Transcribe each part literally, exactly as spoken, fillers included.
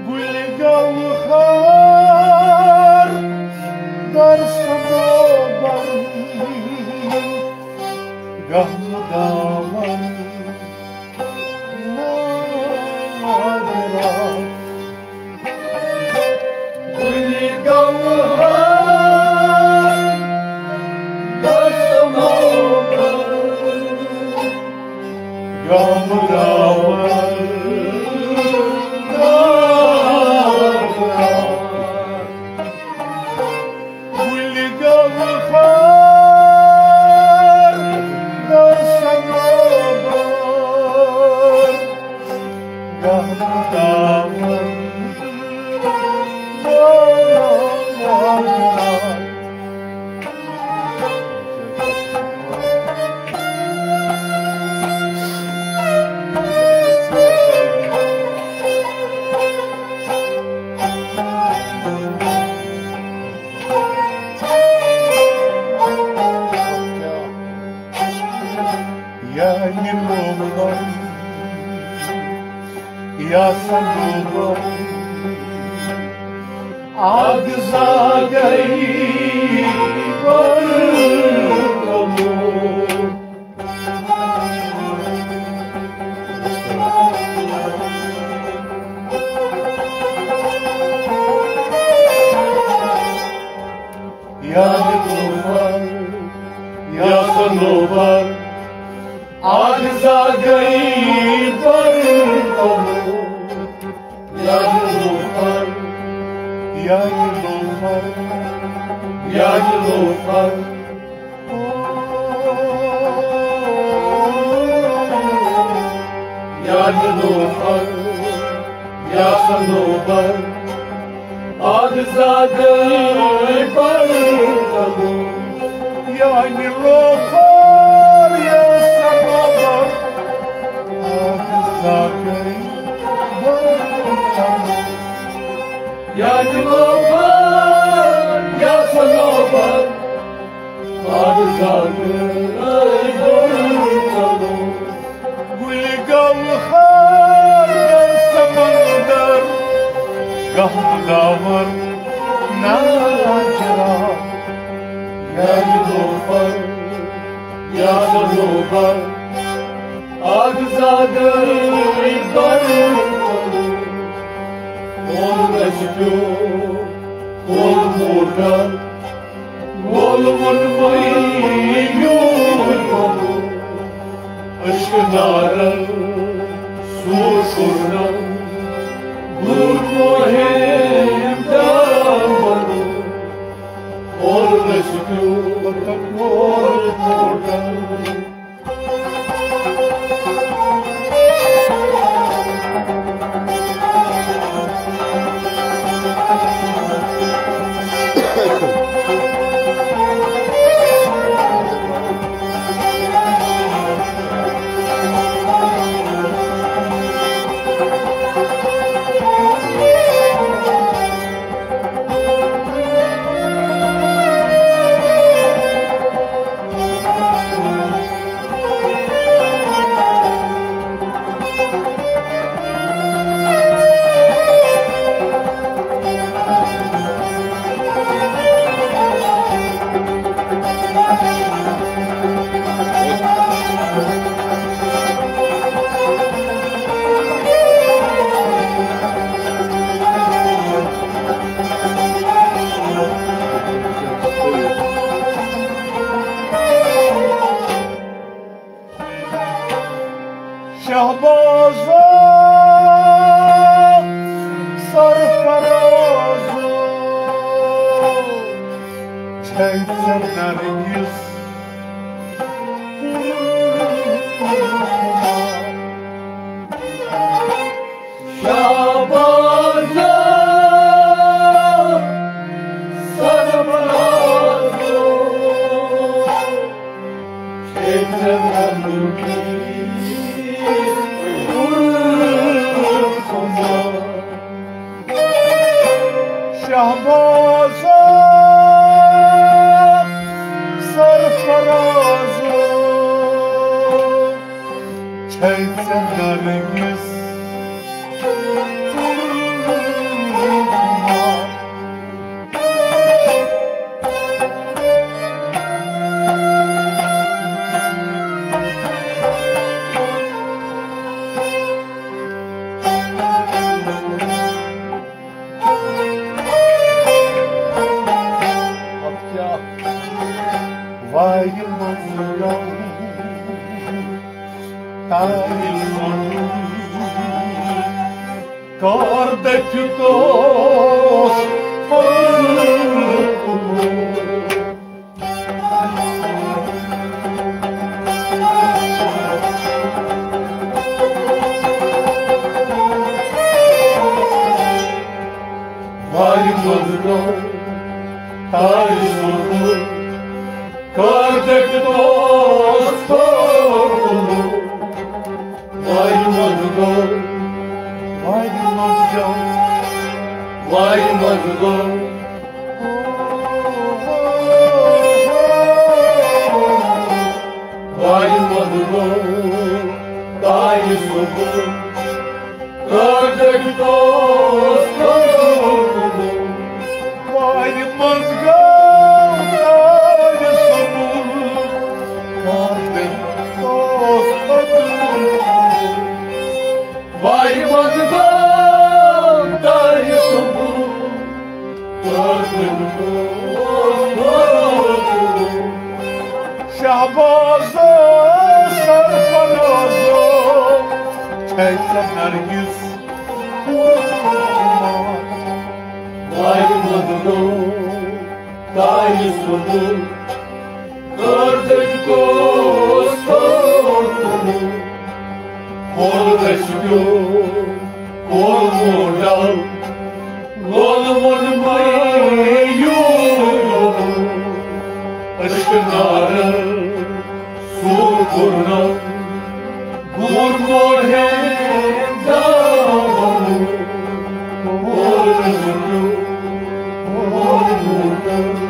گُلہِ گوہر در صنوبر، گہنہٕ دامن نادرا۔ گُلہِ گوہر در صنوبر، گہنہٕ دامن نادرا۔ گُلہِ گوہر در صنوبر، گہنہٕ دامن نادرا۔ یا نیلوفر، یا صنوبر، اکھ زا گٔے بٔڑ قبول۔ یا نیلوفر، یا صنوبر، اکھ زا گٔے بٔڑ قبول۔ یا نیلوفر، یا نیلوفر، یا نیلوفر، یا نیلوفر، یا صنوبر، اکھ زا گٔے بٔڑ قبول۔ یا نیلوفر، یا صنوبر، اکھ زا گٔے بٔڑ قبول۔ یا نیلوفر، یا صنوبر، اکھ زا گٔے بٔڑ قبول۔ گُلہِ گوہر در سمندر، گہنہٕ دامن نادرا۔ یا نیلوفر، یا صنوبر، آگ زادَے بَرٕ، وول گژھِ پیوٚو، وول موٹر، وول ووٚن مَے یوٗر، عشق نارن سوٗر کوٚرنم، گوٗر موہِم دامن، وول گژھِ پیوٚو، وول موٹر۔ شہبازو، سرفرازو، چھے ژےٚ نرگس۔ شہبازو، سرفرازو، شہبازو، سرفرازو، چھے ژےٚ نرگس۔ وارِ منٛز گوٚو تاج سُنٛد۔ کار دٔپِتھ اوس پھوٚلمُت۔ وارِ منٛز گوٚو تاج سُنٛد۔ کار دٔپِتھ اوس پھوٚلمُت۔ وارِ منٛز گوٚو، وارِ منٛز گوٚو، وارِ منٛز گوٚو، وارِ منٛز گوٚو تاج سُنٛد۔ کار دٔپِتھ اوس پھوٚلمُت۔ وارِ منٛز گوٚو تاج سُنٛد۔ کار دٔپِتھ اوس پھوٚلمُت۔ وارِ منٛز گوٚو تاج سُنٛد۔ کار دٔپِتھ اوس پھوٚلمُت۔ شہبازو، سرفرازو، چھے ژےٚ نرگس۔ وارِ منٛز گوٚو تاج سُنٛد۔ کار دٔپِتھ اوس پھوٚلمُت۔ پھوٚل گژھِ پیوٚو، پھوٚل موٹر۔ وول ووٚن مَے یوٗر، عشق نارن سوٗر کوٚرنم، گوٗر موہِم دامن، وول گژھِ پیوٚو، وول موٹر۔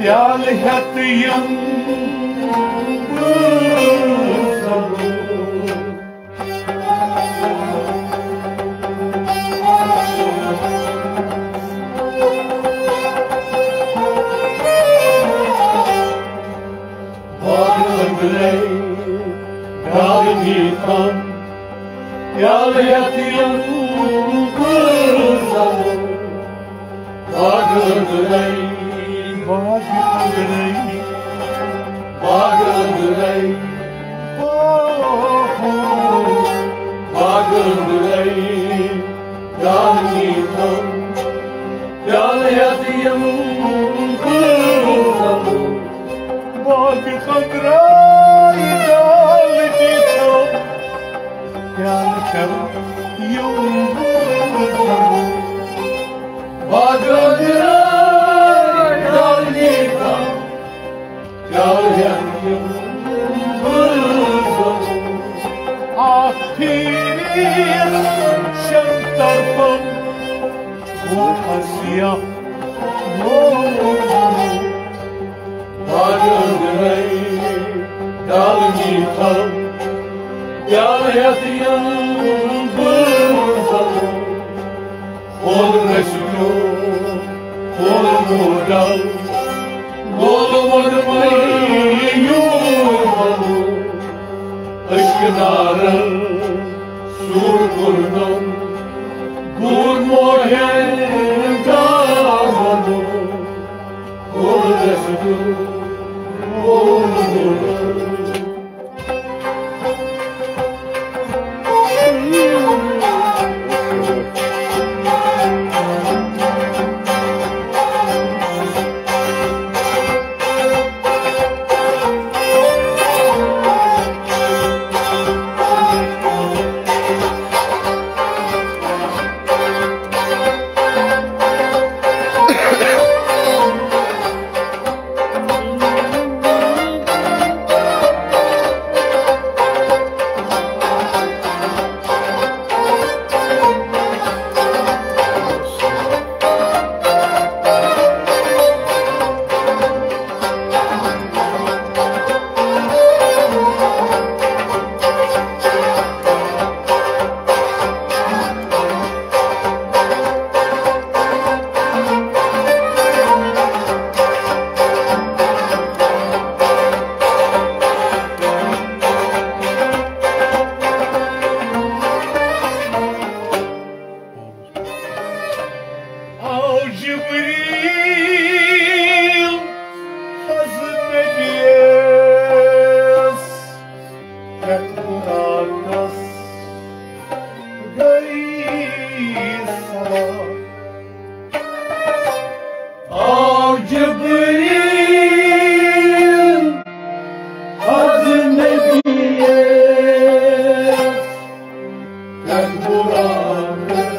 ڈالہٕ ہٮ۪تھ یِم بہٕ زَنہٕ۔ باغہٕ أنٛدرَے ڈالہٕ نیٖتھم، پیالہٕ ہٮ۪تھ یِم بہٕ زَنہٕ۔ باغہٕ أنٛدرَے، باغہٕ أنٛدرَے، باغہٕ أنٛدرَے، او ہو۔ باغہٕ أنٛدرَے ڈالہٕ نیٖتھم، پیالہٕ ہٮ۪تھ یِم بہٕ زَنہٕ۔ باغہٕ أنٛدرَے ڈالہٕ نیٖتھم، پیالہٕ ہٮ۪تھ یِم بہٕ زَنہٕ۔ باغہٕ أنٛدرَے ڈالہٕ نیٖتھم، پیالہٕ ہٮ۪تھ یِم بہٕ زَنہٕ۔ اکھ پھیٖرِتھ شٮ۪ن طرفن گوٚو اَسہِ یَتھ لوٚگ۔ باغہٕ أنٛدرَے ڈالہٕ نیٖتھم، پیالہٕ ہٮ۪تھ یِم بہٕ زَنہٕ۔ پھول رٔسۍ پیوٚو، پھول گوٚو ڈل، گول ووٚن مٔنٛزۍ یوٗر وَنُن۔ أشکہٕ نارن سوٗر کوٚرنم، گوٗر موہن گاوَنُن۔ پھول رٔسۍ پیوٚو، پھول گوٚو ڈل۔ آو جبریل حضرت نبیَس پٮ۪ٹھ براقس گٔے سوار۔ آو جبریل حضرت نبیَس پٮ۪ٹھ براقس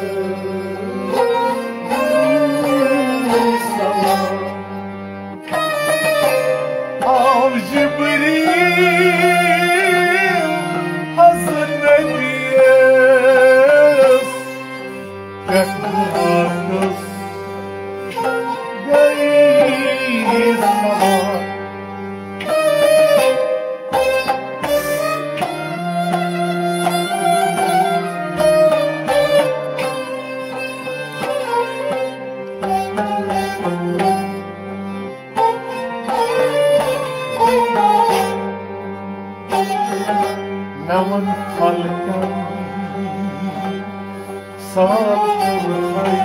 سوار۔ آو جبریل حضرت نبیَس پٮ۪ٹھ براقس گٔے سوار۔ نَوَن فلکن سال کوٚر تۄہہِ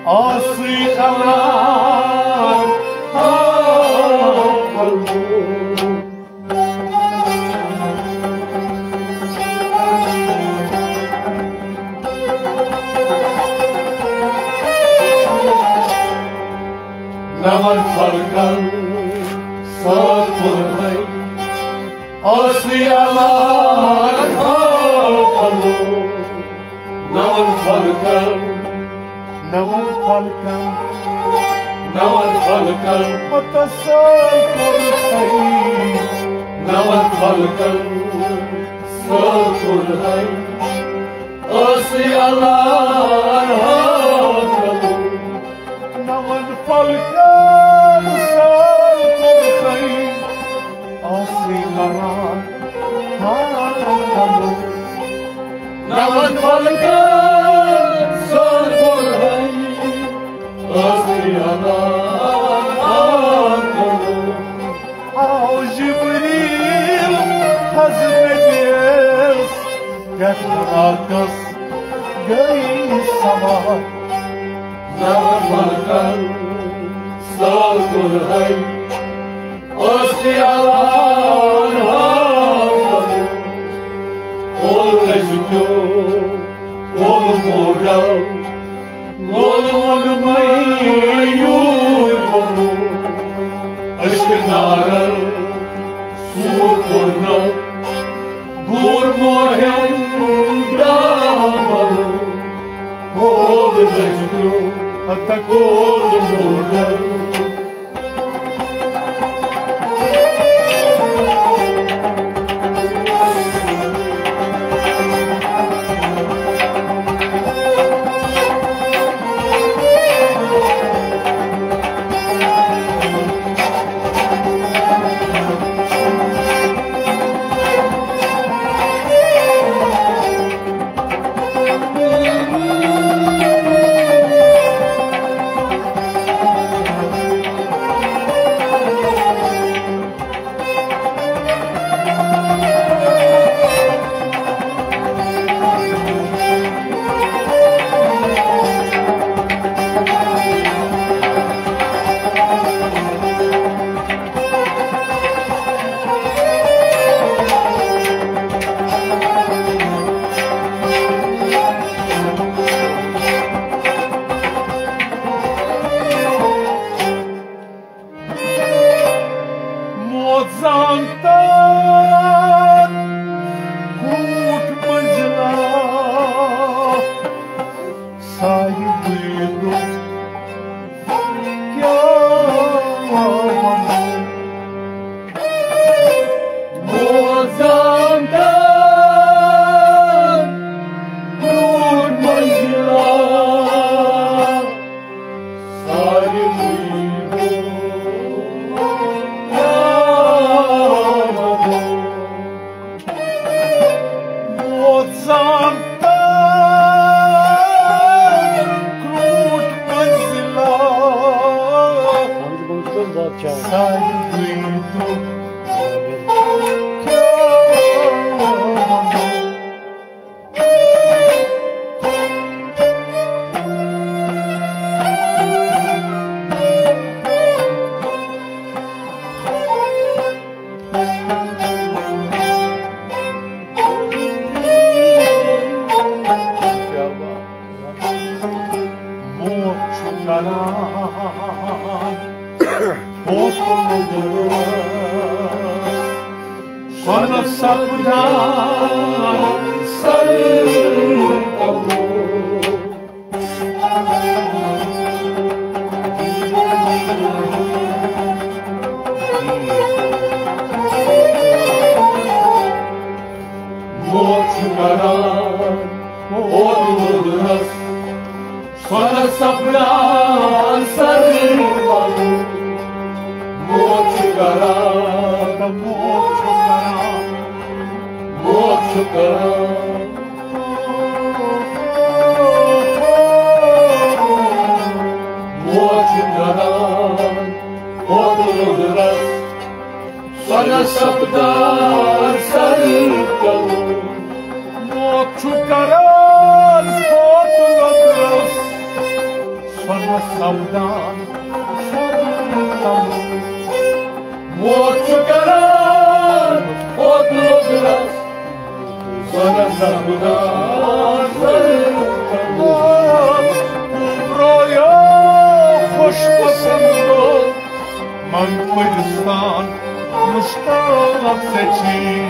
آسٕے قرار۔ نَوَن فلکن سال کوٚر تۄہہِ آسٕے قرار۔ نَوَن فلکن، نَوَن فلکن، نَوَن فلکن پتہ سال کوٚر تۄہہِ۔ نَوَن فلکن کوٚرہَے ٲسٕے اعلان حاکم۔ نَوَن فلکَن سر کوٚرہَے ٲسٕے اعلان حاکم۔ نَوَن فلکَن سر کوٚرہَے ٲسٕے اعلان حاکم۔ آو جبریل حضرت یس پٮ۪ٹھ راکس گٔے سوار۔ نَوَن فلکَن سر کوٚرہَے ٲسٕے اعلان حاکم۔ اول رزقیو، اول موڈل، گول ووٚن مَے یوٗرۍ ووٚنُن۔ عشق نارن سوٗر کوٚرنَو، دوٗر موہن دامن۔ اول رزقیو، ہتک اول موڈل۔ موت زانتن کھوٗٹھ منزلا، صاحبٕے دوٚپ کیٛاہ وَنو۔ موت زانتن کھوٗٹھ منزلا، سارے ووت زانتن کرٛوٗٹھ منزلا۔ سارے ووت۔ موت چھُ کران، موت چھُ کران۔ سۄنہٕ سپدان سر۔ موت چھُ کران، موت وُلرس۔ سۄنہٕ سپدان سر۔ موت چھُ کران، موت چھُ کران، موت چھُ کران۔ موت چھُ کران، موت وُلرس۔ سۄنہٕ سپدان سر۔ موت چھُ کران، موت وُلرس۔ سۄنہٕ سپدان۔ موت چھُ کران، موت وُلرس۔ سۄنہٕ سپدان۔ رویو خوش پسندو، من پرستان مشتاق ژےٚ چھی۔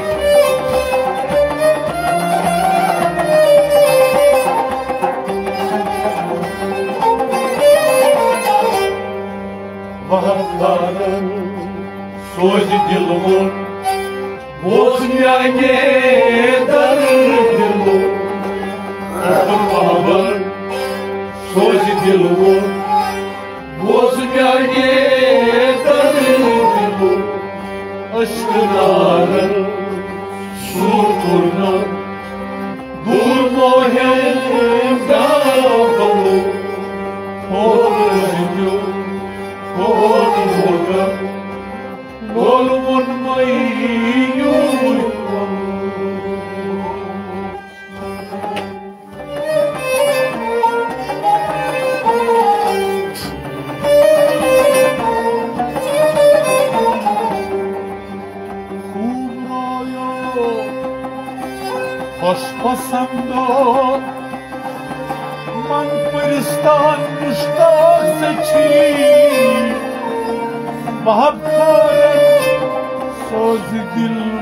وفادارن سوزِ دِل ووٚن، بوز میانہِ درد دِلُک، پابند سوزِ دِلُک۔ بوز میانہِ درد دِلُک، اشکہٕ نارن سوٗر کوٚرنم۔ دوٗر موہِم گام گوٚو، کھول رٔنِو، کھول موٹر، کھول ووٚن مَے یوٗرۍ۔ خوب رویو، خوش پسندو، من پرستان مشتاق سچھی، محبت سوز دل